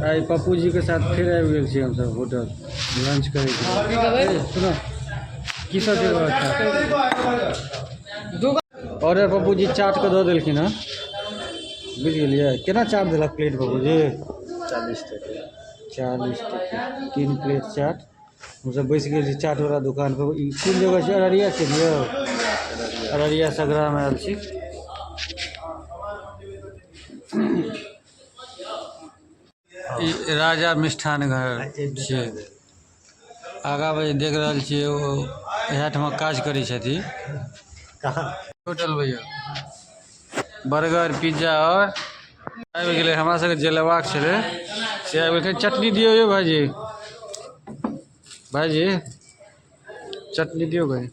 आइ पप्पू जीके साथ फेर आबि गेल छी हमसब होटल लंच करैके। सुनो की सब छै व्यवस्था? ऑर्डर पप्पू जी चाट के दऽ देलखिन हँ, बुझि गेलियै? केना चाट देलक प्लेट पप्पू जी? 40 टके। 40 टके 3 प्लेट चाट। हमसब बैस गेल छी चाट वाला दुकान पर। ई कोन जगह छै? अररिया छै ने यौ? अररिया सगरामे आयल छी। ई राजा मिष्ठान घर छियै। आगाँमे जे देख रहल छियै ओ इएह ठमा काज करै छथिन। होटल भैया बर्गर पिज्जा और आबि गेलै। हमरा सबके जे लेबाक छलै से आबि गेलै। चटनी दियौ यौ भाइजी, भाइजी चटनी दियौ भाइ।